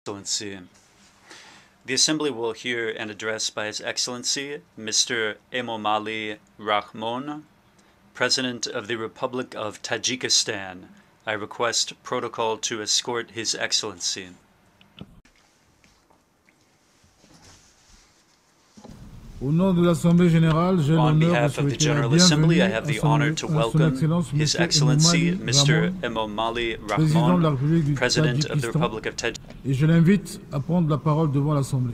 Excellency. The Assembly will hear an address by His Excellency, Mr. Emomali Rahmon, President of the Republic of Tajikistan. I request protocol to escort His Excellency. Au nom de l'Assemblée générale, j'ai On l'honneur de behalf of the souhaiter la General Assembly, I bienvenue have à the son, honor to à son welcome Excellence His Monsieur Excellency Emomali Mr. Rahmon, Emomali président de la Rahmon, République du President of the Tadjikistan, Republic of Tajikistan. et je l'invite à prendre la parole devant l'Assemblée.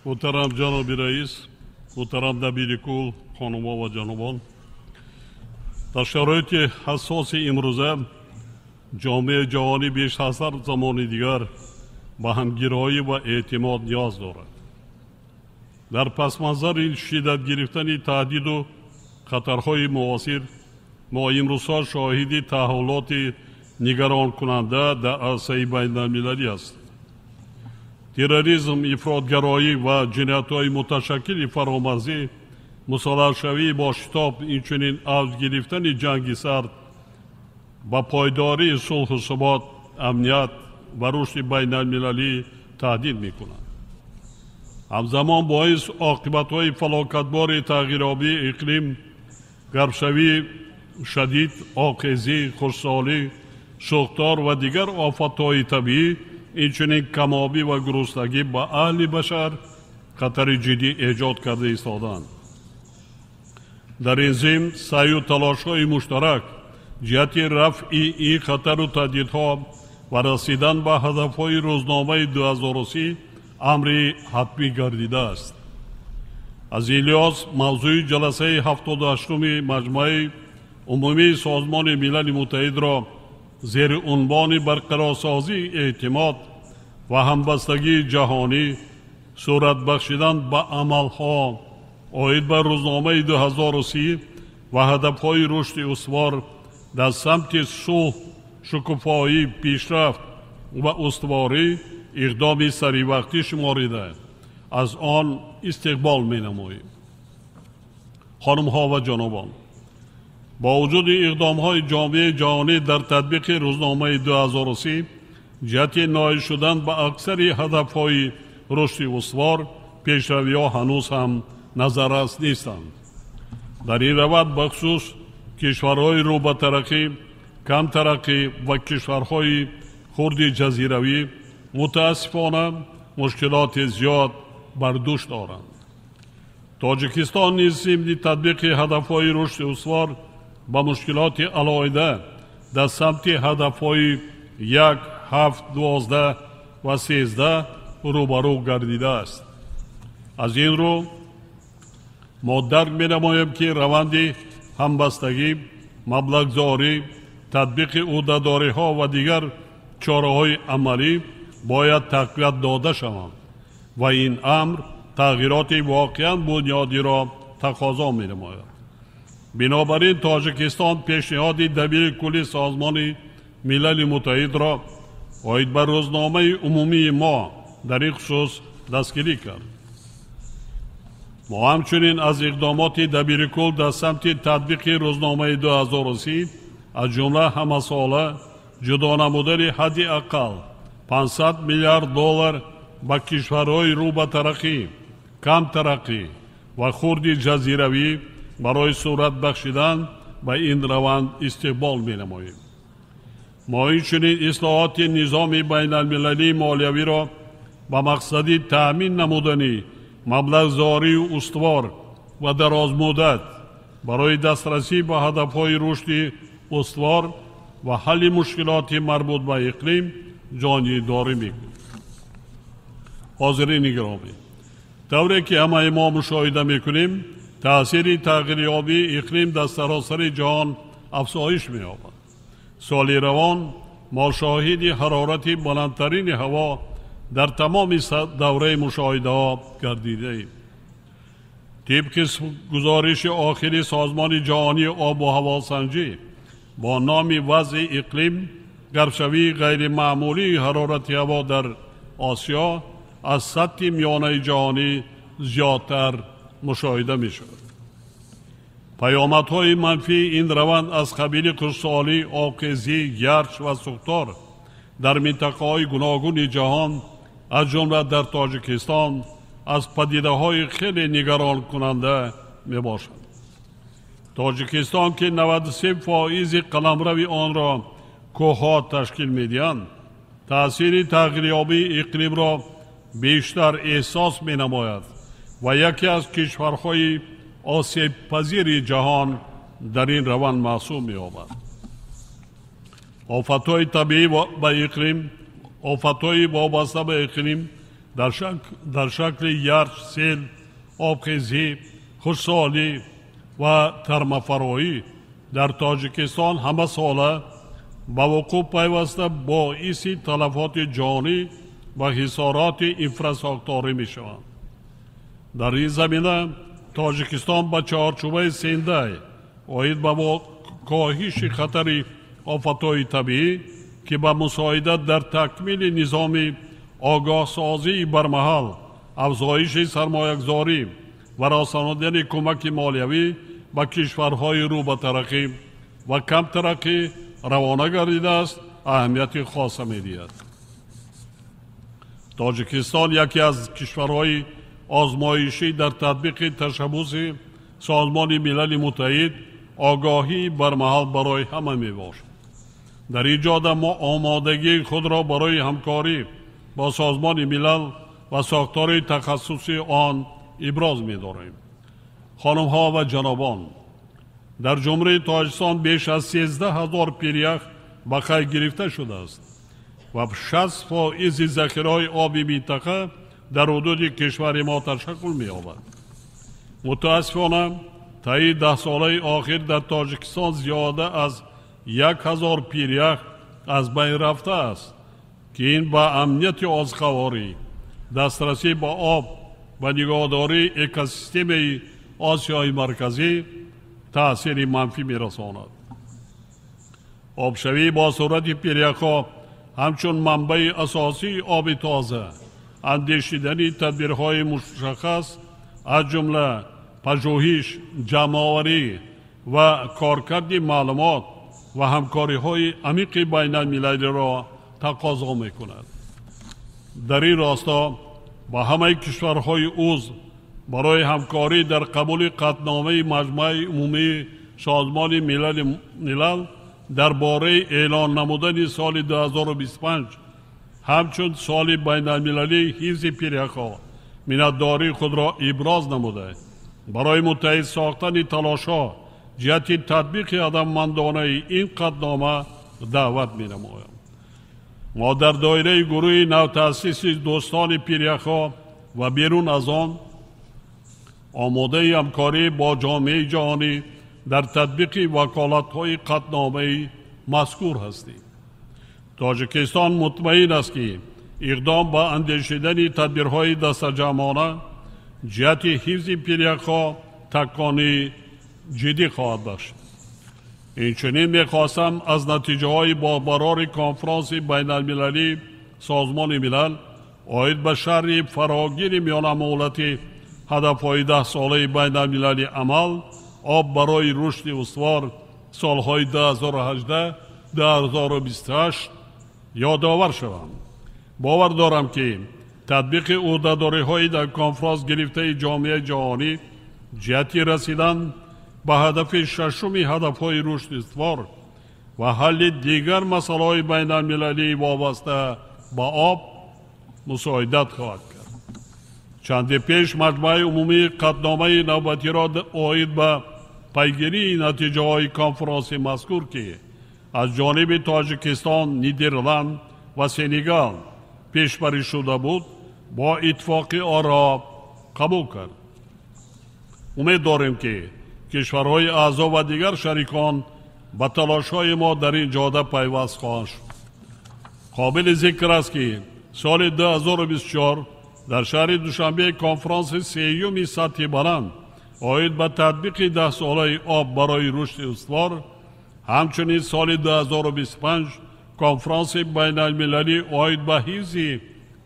Муҳтарам ҷаноби раис, муҳтарам дабири кул, хонумҳо ва ҷанобон, дар шароити ҳассоси имрӯза ҷомеаи ҷаҳонӣ беш аз ҳар замони дигар ба ҳамгироӣ ва эътимод ниёз дорад. Дар пасманзари шиддат гирифтани таҳдиду хатарҳои муосир, мо имрӯзҳо шоҳиди таҳаввулоти нигаронкунанда дар арсаи байналмилалӣ ҳастем. Терроризм, ифротгароӣ ва ҷиноятҳои муташаккили фаромарзӣ, мусолиҳашавӣ бо шитоб, инчунин авҷ гирифтани ҷанги сард ба пойдории сулҳу субот, амният ва рушди байналмилалӣ таҳдид мекунанд. Ҳамзамон боис оқибатҳои фалокатбори тағйирёбии иқлим, гармшавии шадид, обхезӣ, хушксолӣ, сӯхтор ва дигар офатҳои табиӣ, инчунин камобӣ ва гуруснагӣ ба аҳли башар хатари ҷиддӣ эҷод карда истодаанд. Дар ин зимн саъю талошҳои муштарак ҷиҳати рафъи ин хатару таҳдидҳо ва расидан ба ҳадафҳои рӯзномаи 2030 амри ҳатмӣ гардидааст. Аз ин лиҳоз мавзӯи ҷаласаи 78-уми Маҷмӯаи Умумии Созмони Милали Муттаҳидро зери унвони барқарорсозии эътимод ва ҳамбастагии ҷаҳонӣ, сурат бахшидан ба амалҳо оид ба рӯзномаи 2030 ва ҳадафҳои рушди устувор дар самти сулҳ, шукуфоӣ, пешрафт ва устуворӣ иқдоми саривақтӣ шуморида аз он истиқбол менамоем. Хонумҳо ва ҷанобон, бо вуҷуди иқдомҳои ҷомеаи ҷаҳонӣ дар татбиқи рӯзномаи 2030 ҷиҳати ноил шудан ба аксари ҳадафҳои рушди устувор, пешравиҳо ҳанӯз ҳам назаррас нестанд. Дар ин раванд бахусус кишварҳои рӯ ба тараққӣ, камтараққӣ ва кишварҳои хурди ҷазиравӣ мутаассифона мушкилоти зиёд бар дӯш доранд. Тоҷикистон низ зимни татбиқи ҳадафҳои рушди устувор ба мушкилоти алоҳида дар самти ҳадафҳои 1, 7, 12 ва 13 рӯбарӯ гардидааст. Аз ин рӯ мо дарк менамоем, ки раванди ҳамбастагӣ, маблағгузорӣ, татбиқи ӯҳдадориҳо ва дигар чораҳои амалӣ бояд тақвият дода шаванд ва ин амр тағйироти воқеан бунёдиро тақозо менамояд. Бинобар ин Тоҷикистон пешниҳоди дабири кулли Созмони Милали Муттаҳидро оид ба рӯзномаи умумии мо дар ин хусус дастгирӣ кард. Мо ҳамчунин аз иқдомоти дабири кул дар самти татбиқи рӯзномаи 2030 аз ҷумла ҳамасола ҷудо намудани ҳадди ақал 500 миллиард доллар ба кишварҳои рӯ ба тараққӣ, камтараққӣ ва хурди ҷазиравӣ барои сурат бахшидан ба ин раванд истиқбол менамоем. Мо инчунин ислоҳоти низоми байналмилалии молиявиро ба мақсади таъмин намудани маблағгузории устувор ва дарозмуддат барои дастрасӣ ба ҳадафҳои рушди устувор ва ҳалли мушкилоти марбут ба иқлим ҷонибдорӣ мекунем. Ҳозирини гиромӣ, тавре ки ҳамаи мо мушоҳида мекунем, таъсири тағйирёбии иқлим дар саросари ҷаҳон афзоиш меёбад. Соли равон мо шоҳиди ҳарорати баландтарини ҳаво дар тамоми давраи мушоҳидаҳо гардидаем. Тибқи гузориши охири Созмони ҷаҳонии обу ҳавосанҷӣ бо номи вазъи иқлим, гармшавии ғайримаъмулии ҳарорати ҳаво дар Осиё аз сатҳи миёнаи ҷаҳонӣ зиёдтар мушоҳида мешавад. Паёмадҳои манфии ин раванд аз қабили хушксолӣ, обхезӣ, ярч ва сӯхтор дар минтақаҳои гуногуни ҷаҳон, аз ҷумла дар Тоҷикистон, аз падидаҳои хеле нигаронкунанда мебошад. Тоҷикистон, ки 93% қаламрави онро кӯҳҳо ташкил медиҳанд, таъсири тағйирёбии иқлимро бештар эҳсос менамояд ва яке аз кишварҳои осебпазири ҷаҳон дар ин раванд маҳсуб меёбад. Офатҳои табиӣ ба иқлим, офатҳои вобаста ба иқлим дар шакли ярч, сел, обхезӣ, хушксолӣ ва тармафароӣ дар Тоҷикистон ҳамасола ба вуқӯъ пайваста боиси талафоти ҷонӣ ва ҳисороти инфрасохторӣ мешаванд. Дар ин замина Тоҷикистон ба чаҳорчӯбаи Сендай оид ба коҳиши хатари офатҳои табиӣ, ки ба мусоидат дар такмили низоми огоҳсозии бармаҳал, афзоиши сармоягузорӣ ва расонидани кӯмаки молиявӣ ба кишварҳои рӯ ба тараққӣ ва камтараққӣ равона гардидааст, аҳамияти хоса медиҳад. Тоҷикистон яке аз кишварҳои озмоишӣ дар татбиқи ташаббуси Созмони Милали Муттаҳид огоҳии бармаҳал барои ҳама мебошад. Дар ин ҷода мо омодагии худро барои ҳамкорӣ бо Созмони Милал ва сохтори тахассусии он иброз медорем. Хонумҳо ва ҷанобон, дар Ҷумҳурии Тоҷикистон беш аз 13 000 пирях ба қайд гирифта шудааст ва 60% захираҳои оби минтақа дар ҳудуди кишвари мо ташаккул меёбад. Мутаассифона, таи 10 солаи охир дар Тоҷикистон зиёда аз 1000 пирях аз байн рафтааст, ки ин ба амнияти озуқаворӣ, дастрасӣ ба об ва нигоҳдории экосистемаи Осиёи Марказӣ таъсири манфӣ мерасонад. Обшавӣ бо суръати пиряхҳо ҳамчун манбаи асосии оби тоза, андешидани тадбирҳои мушаххас, аз ҷумла пажӯҳиш, ҷамъоварӣ ва коркарди маълумот ва ҳамкориҳои амиқи байналмилалиро тақозо мекунад. Дар ин росто ба ҳамаи кишварҳои узв барои ҳамкорӣ дар қабули қатъномаи Маҷмӯаи Умумии Созмони Милал дар бораи эълон намудани соли 2025 ҳамчун соли байналмилалии ҳифзи пиряхҳо миннатдории худро иброз намуда, барои муттаҳид сохтани талошҳо ҷиҳати татбиқи ҳадафмандонаи ин қатънома даъват менамоям. Мо дар доираи гурӯҳи навтаъсиси дӯстони пиряхҳо ва берун аз он омодаи ҳамкорӣ бо ҷомеаи ҷаҳонӣ дар татбиқи ваколатҳои қатъномаи мазкур ҳастем. Тоҷикистон мутмаин аст, ки иқдом ба андешидани тадбирҳои дастаҷамъона ҷиҳати ҳифзи пиряхҳо такони ҷиддӣ хоҳад бахшид. Инчунин мехостам аз натиҷаҳои бобарори конфронси байналмилалии Созмони Милал оид ба шарҳи фарогири миёнамуҳлати ҳадафҳои 10-солаи байналмилалии амал «Об барои рушди устувор» солҳои 2018-2028 ёдовар шавам. Бовар дорам, ки татбиқи ӯҳдадориҳои дар конфронс гирифтаи ҷомеаи ҷаҳонӣ ҷиҳати расидан ба ҳадафи шашуми ҳадафҳои рушди устувор ва ҳалли дигар масъалаҳои байналмилалии вобаста ба об мусоидат хоҳад кард. Чанде пеш Маҷмӯаи Умумии қатъномаи навбатиро оид ба пайгирии натиҷаҳои конфронси мазкур, ки аз ҷониби Тоҷикистон, Нидерланд ва Сенегал пешбарӣ шуда буд, бо иттифоқи оро қабул кард. Умед дорем, ки кишварҳои аъзо ва дигар шарикон ба талошҳои мо дар ин ҷода пайваст хоҳанд шуд. Қобили зикр аст, ки соли 2024 дар шаҳри Душанбе конфронси сеюми сатҳи баланд оид ба татбиқи 10-солаи «Об барои рушди устувор», ҳамчунин соли 2025 конфронси байналмилалӣ оид ба ҳифзи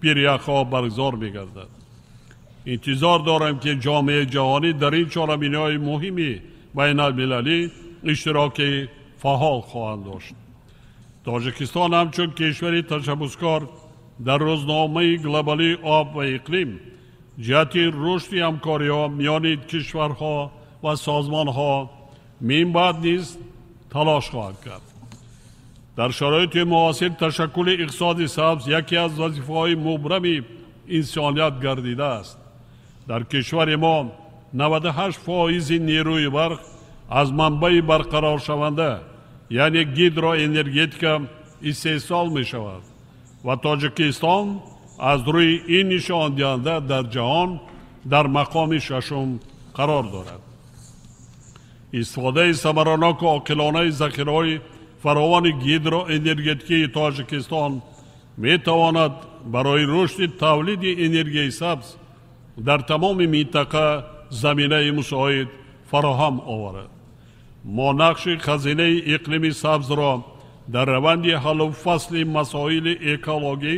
пиряхҳо баргузор мегардад. Интизор дорем, ки ҷомеаи ҷаҳонӣ дар ин чорабиниҳои муҳими байналмилалӣ иштироки фаъол хоҳанд дошт. Тоҷикистон ҳамчун кишвари ташаббускор дар рӯзномаи глобалии об ва иқлим ҷиҳати рушди ҳамкориҳо миёни кишварҳо ва созмонҳо минбаъд низ талош хоҳад кард. Дар шароити муосир ташаккули иқтисоди сабз яке аз вазифаҳои мубрами инсоният гардидааст. Дар кишвари мо 98% нерӯи барқ аз манбаи барқароршаванда, яъне гидроэнергетика, истеҳсол мешавад ва Тоҷикистон аз рӯи ин нишондиҳанда дар ҷаҳон дар мақоми шашум қарор дорад. Истифодаи самараноку оқилонаи захираҳои фаровони гидроэнергетикии Тоҷикистон метавонад барои рушди тавлиди энергияи сабз дар тамоми минтақа заминаи мусоид фароҳам оварад. Мо нақши хазинаи иқлими сабзро дар раванди ҳаллу фасли масоили экологӣ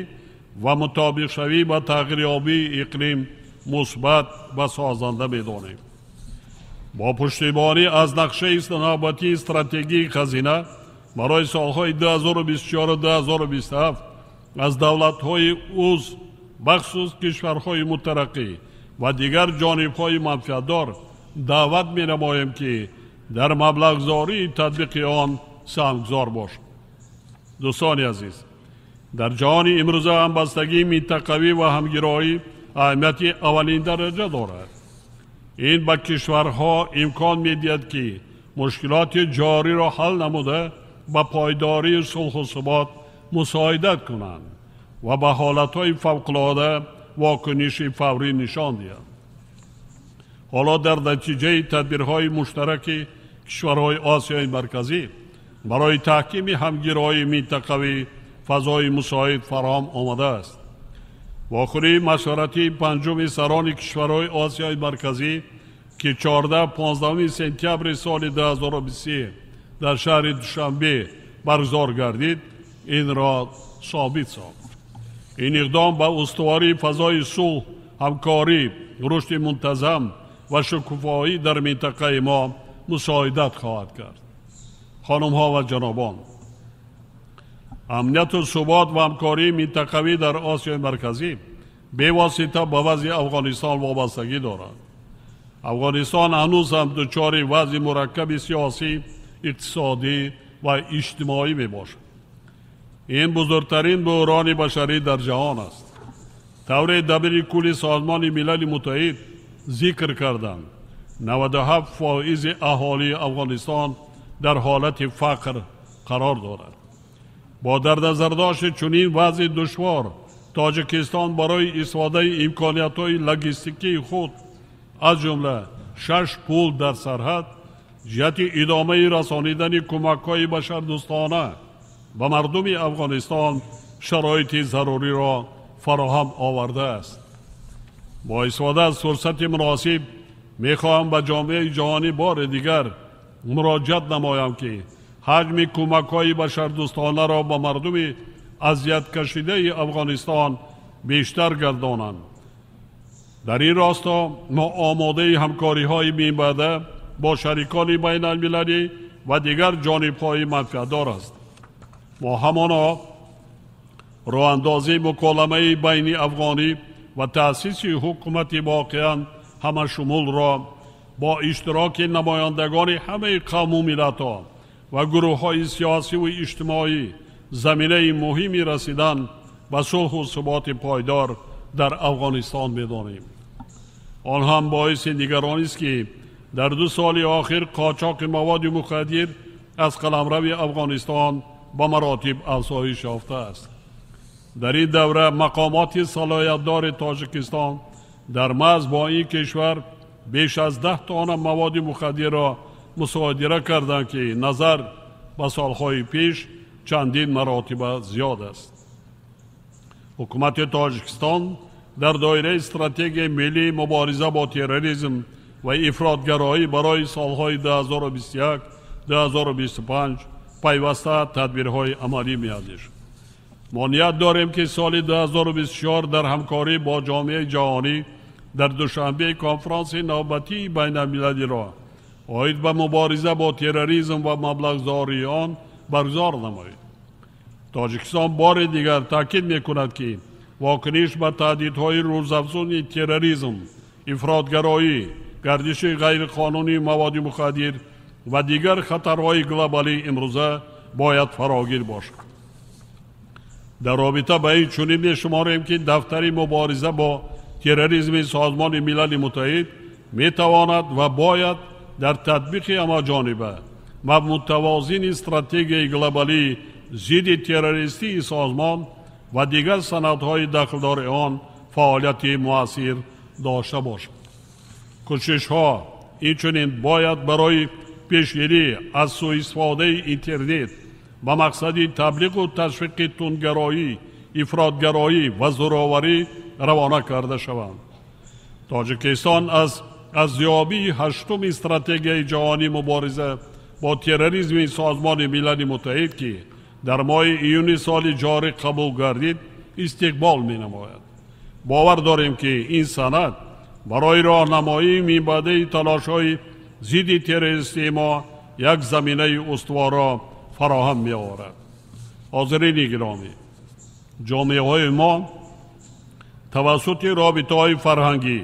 ва мутобиқшавӣ ба тағйирёбии иқлим мусбат ва созанда медонем. Бо пуштибонӣ аз нақшаи навбатии стратегии хазина барои солҳои 2024-2027 аз давлатҳои узв, бахусус кишварҳои мутараққӣ ва дигар ҷонибҳои манфиатдор даъват менамоем, ки дар маблағгузории татбиқи он саҳмгузор бошанд. Дӯстони азиз, дар ҷаҳони имрӯза ҳамбастагии минтақавӣ ва ҳамгироӣ аҳамияти аввалин дараҷа дорад. Ин ба кишварҳо имкон медиҳад, ки мушкилоти ҷориро ҳал намуда ба пойдории сулҳу субот мусоидат кунанд ва ба ҳолатҳои фавқулода вокуниши фаврӣ нишон диҳанд. Ҳоло дар натиҷаи тадбирҳои муштараки кишварҳои Осиёи Марказӣ барои таҳкими ҳамгироии минтақавӣ фазои мусоид фароҳам омадааст. Вохӯрии машваратии панҷуми сарони кишварҳои Осиёи Марказӣ, ки 14-15 сентябри соли 2023 дар шаҳри Душанбе баргузор гардид, инро собит сохт. Ин иқдом ба устувории фазои сулҳ, ҳамкорӣ, рушди мунтазам ва шукуфоӣ дар минтақаи мо мусоидат хоҳад кард. Хонумҳо ва ҷанобон, амнияту субот ва ҳамкории минтақавӣ дар Осиёи Марказӣ бевосита ба вазъи Афғонистон вобастагӣ дорад. Афғонистон ҳанӯз ҳам дучори вазъи мураккаби сиёсӣ, иқтисодӣ ва иҷтимоӣ мебошад. Ин бузургтарин буҳрони башарӣ дар ҷаҳон аст. Тавре дабири кулли Созмони Милали Муттаҳид зикр карданд, 97% аҳолии Афғонистон дар ҳолати фақр қарор дорад. Бо дар назардошти чунин вазъи душвор, Тоҷикистон барои истифодаи имкониятҳои логистикии худ, аз ҷумла 6 пул дар сарҳад, ҷиҳати идомаи расонидани кӯмакҳои башардӯстона ба мардуми Афғонистон шароити заруриро фароҳам овардааст. Бо истифода аз фурсати муносиб мехоҳам ба ҷомеаи ҷаҳонӣ бори дигар муроҷиат намоям, ки ҳаҷми кӯмакҳои башардӯстонаро ба мардуми азияткашидаи Афғонистон бештар гардонанд. Дар ин росто мо омодаи ҳамкориҳои минбаъда бо шарикони байналмилалӣ ва дигар ҷонибҳои манфиатдор аст. Мо ҳамоно роҳандозии муколамаи байни афғонӣ ва таъсиси ҳукумати воқеан ҳамашумулро бо иштироки намояндагони ҳамаи қавму миллатҳо ва гурӯҳҳои сиёсиву иҷтимоӣ заминаи муҳими расидан ба сулҳу суботи пойдор дар Афғонистон медонем. Он ҳам боиси нигаронист, ки дар 2 соли охир қочоқи маводи мухаддир аз қаламрави Афғонистон ба маротиб афзоиш ёфтааст. Дар ин давра мақомоти салоҳиятдори Тоҷикистон дар марз бо ин кишвар беш аз 10 тонна маводи мухаддирро мусодира карданд, ки назар ба солҳои пеш чандин маротиба зиёд аст. Ҳукумати Тоҷикистон дар доираи стратегияи миллии мубориза бо терроризм ва ифротгароӣ барои солҳои 2021-2025 пайваста тадбирҳои амалӣ меандешад. Мо ният дорем, ки соли 2024 дар ҳамкорӣ бо ҷомеаи ҷаҳонӣ дар Душанбе конфронси навбатии байналмилалиро оид ба мубориза бо терроризм ва маблағгузории он баргузор намоед. Тоҷикистон бори дигар таъкид мекунад, ки вокуниш ба таҳдидҳои рӯзафзуни терроризм, ифротгароӣ, гардиши ғайриқонунии маводи мухаддир ва дигар хатарҳои глобалии имрӯза бояд фарогир бошад. Дар робита ба ин чунин мешуморем, ки дафтари мубориза бо терроризми Созмони Милали Муттаҳид метавонад ва бояд дар татбиқи ҳамаҷониба ва мутавозини стратегияи глобалии зидди террористии созмон ва дигар санадҳои дахлдори он фаъолияти муассир дошта бошад. Кӯшишҳо инчунин бояд барои пешгирӣ аз суистифодаи интернет ба мақсади таблиғу ташвиқи тундгароӣ, ифротгароӣ ва зӯроварӣ равона карда шаванд. Тоҷикистон аз арзёбии ҳаштуми стратегияи ҷаҳонии мубориза бо терроризми Созмони Милали Муттаҳид, ки дар моҳи июни соли ҷорӣ қабул гардид, истиқбол менамояд. Бовар дорем, ки ин санад барои роҳнамоии минбаъдаи талошҳои зидди террористии мо як заминаи устуворро фароҳам меорад. Ҳозирини гиромӣ, ҷомеаҳои мо тавассути робитаҳои фарҳангӣ,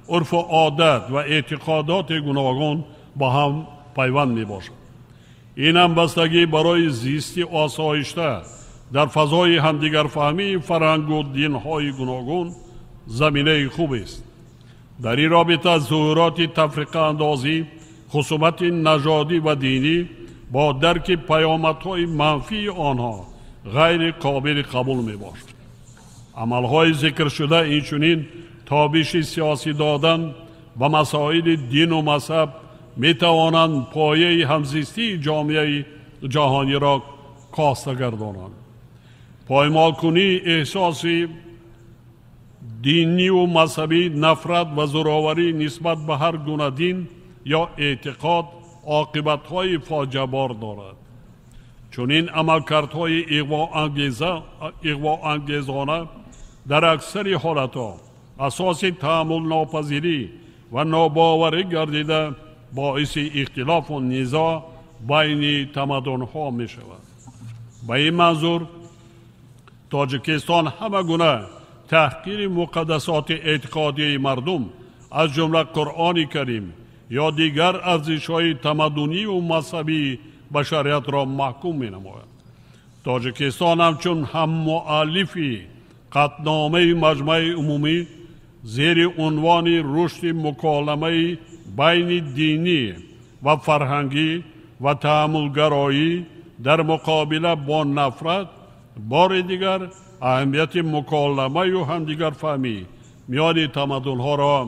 урфу одат ва эътиқодоти гуногун ба ҳам пайванд мебошад. Ин ҳамбастагӣ барои зисти осоишта дар фазои ҳамдигарфаҳмии фарҳангу динҳои гуногун заминаи хубест. Дар ин робита зуҳуроти тафриқаандозӣ, хусумати нажодӣ ва динӣ бо дарки паёмадҳои манфии онҳо ғайри қобили қабул мебошад. Амалҳои зикршуда инчунин тобиши сиёсӣ додан ба масоили дину мазҳаб метавонанд пояи ҳамзистии ҷомеаи ҷаҳониро коста гардонанд. Поймолкунии эҳсоси диниву мазҳабӣ, нафрат ва зӯроварӣ нисбат ба ҳар гуна дин ё эътиқод оқибатҳои фоҷиабор дорад. Чунин амалкардҳои иғвоангезона дар аксари ҳолатҳо асоси таҳаммулнопазирӣ ва нобоварӣ гардида боиси ихтилофу низоъ байни тамаддунҳо мешавад. Ба ин манзур Тоҷикистон ҳама гуна таҳқири муқаддасоти эътиқодии мардум, аз ҷумла Қуръони Карим ё дигар арзишҳои тамаддуниву мазҳабии башариятро маҳкум менамояд. Тоҷикистон ҳамчун ҳаммуаллифи қатъномаи Маҷмаи Умумӣ зери унвони рушди муколамаи байни динӣ ва фарҳангӣ ва таҳаммулгароӣ дар муқобила бо нафрат бори дигар аҳамияти муколамаю ҳамдигарфаҳмӣ миёни тамаддунҳоро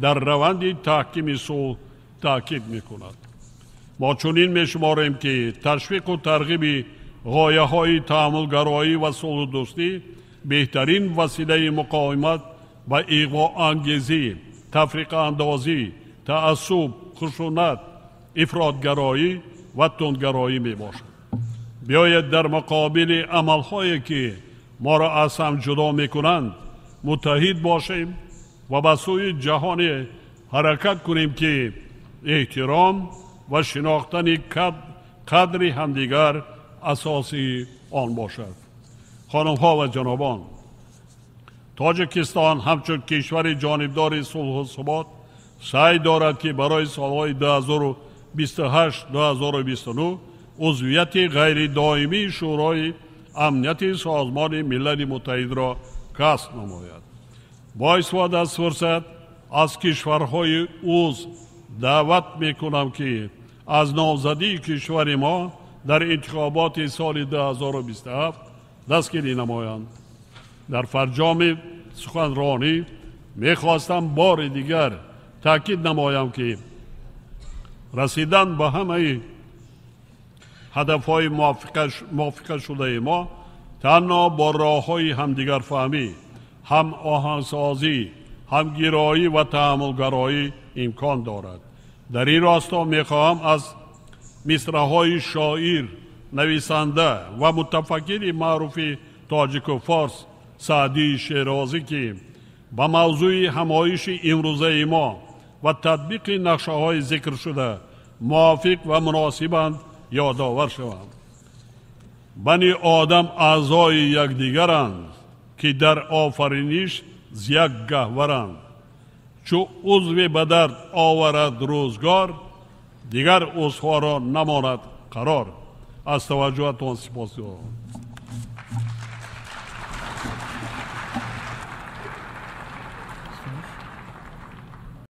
дар раванди таҳкими сулҳ таъкид мекунад. Мо чунин мешуморем, ки ташвиқу тарғиби ғояҳои таҳаммулгароӣ ва сулҳудӯстӣ беҳтарин василаи муқовимат ба иғвоангезӣ, тафриқаандозӣ, таассуб, хушунат, ифротгароӣ ва тундгароӣ мебошад. Биёед дар муқобили амалҳое, ки моро аз ҳам ҷудо мекунанд, муттаҳид бошем ва ба сӯи ҷаҳоне ҳаракат кунем, ки эҳтиром ва шинохтани қадри ҳамдигар асоси он бошад. Хонумҳо ва ҷанобон, Тоҷикистон ҳамчун кишвари ҷонибдори сулҳу субот саъй дорад, ки барои солҳои 2028-2029 узвияти ғайридоимии Шӯрои Амнияти Созмони Милали Муттаҳидро касб намояд. Бо истифода аз фурсат аз кишварҳои узв даъват мекунам, ки аз номзадии кишвари мо дар интихоботи соли 2027 дастгирӣ намоянд. Дар фарҷоми суханронӣ мехостам бори дигар таъкид намоям, ки расидан ба ҳамаи ҳадафҳои мувофиқашудаи мо танҳо бо роҳҳои ҳамдигарфаҳмӣ, ҳамоҳангсозӣ, ҳамгироӣ ва таҳаммулгароӣ имкон дорад. Дар ин росто мехоҳам аз мисраҳои шоир, нависанда ва мутафаккири маъруфи тоҷику форс Саъдии Шерозӣ, ки ба мавзӯи ҳамоиши имрӯзаи мо ва татбиқи нақшаҳои зикршуда мувофиқ ва муносибанд ёдовар шавам. Бани одам аъзои якдигаранд, ки дар офариниш з як гаҳваранд. Чу узве ба дард оварад рӯзгор, дигар узвҳоро намонад қарор. Аз таваҷҷӯҳатон сипосгузорам.